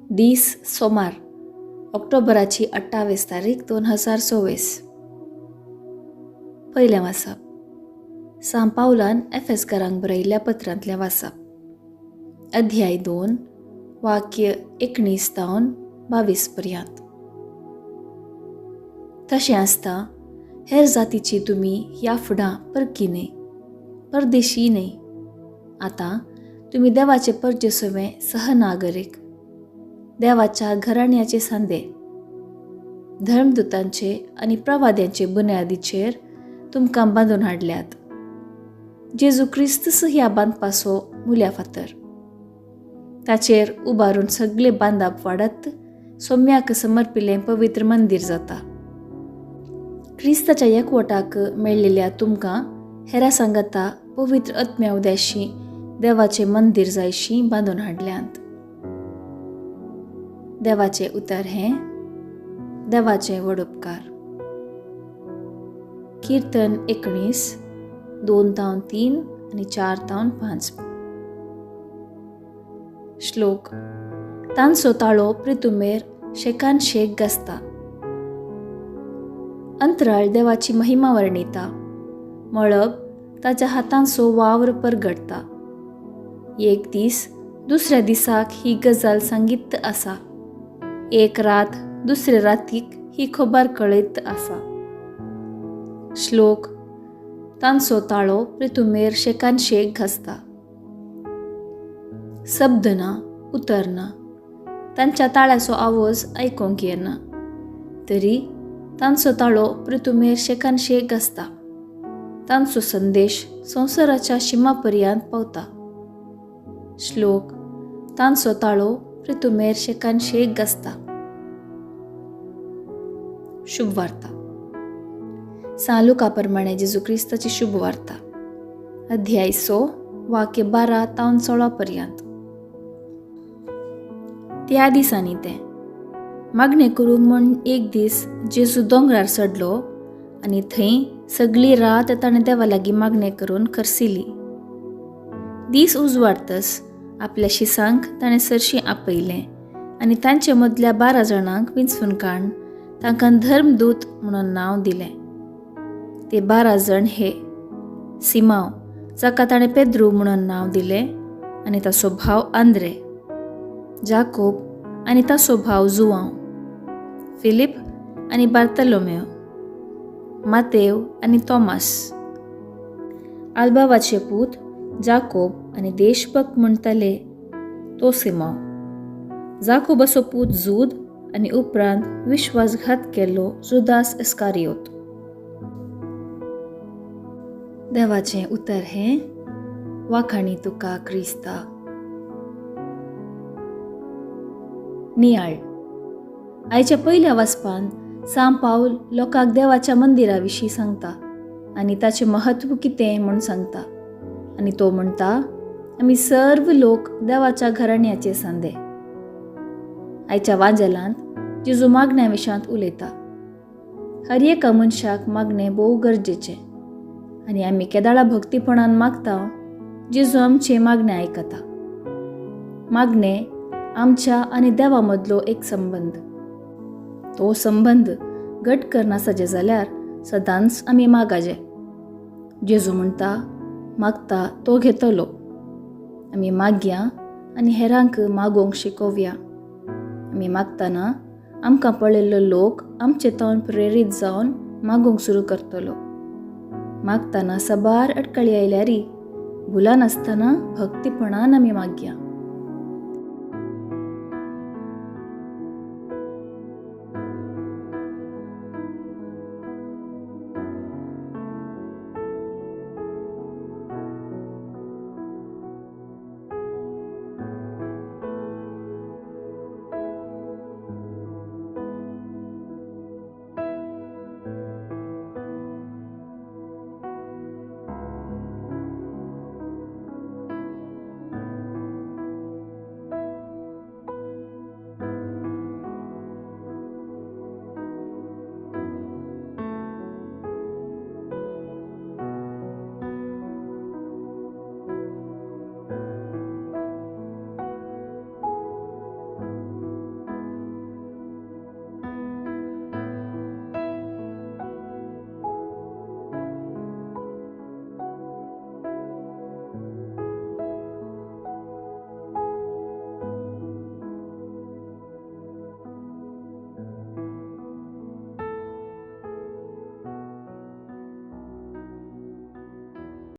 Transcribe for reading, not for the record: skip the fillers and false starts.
दीस सोमार, ऑक्टोबराची 28 तारीख 2024. पयलें वाचप, सांत पावलान एफेसकारांक बरयल्ल्या पत्रांतलें वाचप, अध्याय 2, वाक्य 19 तावन 22 पर्यंत. तशें आसता हेर जातीची तुमी ह्या फुडां परकी न्हय, परदेशी न्हय. आतां तुमी देवाचे परजे सवें सहनागरीक, देवाच्या घराण्याचे सांदे, धर्मदूतांचे आनी प्रवाद्यांचे बुन्यादीचेर तुमकां बांदून हाडल्यात. जेजू क्रिस्तस ह्या बांदपाचो मुल्या फातर, ताचेर उबारून सगळे बांदाप वाडत सोम्याक समर्पिलें पवित्र मंदीर जाता. क्रिस्ताच्या एकवटाक मेळिल्ल्या तुमकां हेरा सांगाता पवित्र आत्म्या उद्याशी देवाचें मंदीर जायशी बांदून हाडल्यांत. देवाचें उतर हें देवाचें व्हड उपकार. किर्तन 19, 2 तावन 3 आनी 4 तावन 5. श्लोक. तांचो ताळो प्रितुमेर शेकान शेक गाजता. अंतराळ देवाची महिमा वर्णिता, मळब ताच्या हातांचो वावर परगटता. एक दीस दुसऱ्या दिसाक ही गजाल सांगीत आसा, एक रात दुसरे रातीक ही खबर कळयत आसा. श्लोक. तांचो ताळो प्रितुमेर शेकान शेक घासता. शब्द ना, उतर ना, तांच्या ताळ्याचो आवाज आयकूंक येना, तरी तांचो ताळो प्रितुमेर शेकान शेक घासता. तांचो संदेश संवसाराच्या शिमा पर्यंत पावता. श्लोक. तांचो ताळो प्रितुमेर शेकान शेक गाजता. शुभवार्ता. सांत लुका प्रमाणे जेजू क्रिस्ताची शुभवार्ता, अध्याय 6, वाक्य 12 तावन 16 पर्यंत. त्या दिसांनी तें मागणें करूंक म्हूण एक दीस जेजू दोंगरार चडलो आनी थंय सगळी रात ताणें देवा लागीं मागणें करून खर्सिली. दीस उजवाडतस आपल्या शिसांक ताणें सरशीं आपयलें आनी तांचे मदल्या 12 जाणांक विंचून काडून तांकां धर्मदूत म्हणून नांव दिलें. ते 12 जाण हे: सिमांव, जाका ताणें पेद्रू म्हणून नांव दिलें, आनी ताचो भाव आंद्रे, जाकोब आनी ताचो भाव जुवांव, फिलीप आनी बार्तलोमेव, मातेव आनी तॉमास, आल्बावाचे पूत जाकोब आनी देशभक्त म्हणटाले तो सिमांव, जाकोबाचो पूत जूद आनी उपरांत विश्वासघात केल्लो जुदास इस्कारियोत. देवाचें उतर हें वाखाणी तुका क्रिस्ता. नियाळ. आयच्या पयल्या वाचपान सांत पावल लोकांक देवाच्या मंदिरा विशीं सांगता आनी ताचें म्हत्व कितें म्हूण सांगता. आनी तो म्हणटा, आमी सर्व लोक देवाच्या घराण्याचे सांदे. आयच्या वाजेलांत जेजू मागण्या विशांत उलयता. हर एका मनशाक मागणें भोव गरजेचें आनी आमी केदाळा भक्तीपणान मागता, जेजू आमचें मागणें आयकता. मागणें आमच्या आनी देवा मदलो एक संबंद. तो संबंद घट करनासचे जाल्यार सदांच आमी मागाजे. जेजू म्हणटा, मागता तो घेतलो. आमी मागया आनी हेरांक मागोवंक शिकोवया. आमी मागतना आमकां पळयल्लो लोक आमचे तोंड प्रेरीत जावन मागूंक सुरू करतलो. मागतना साबार अडकळी आयल्यारी भुलानासतना भक्तीपणान आमी मागया.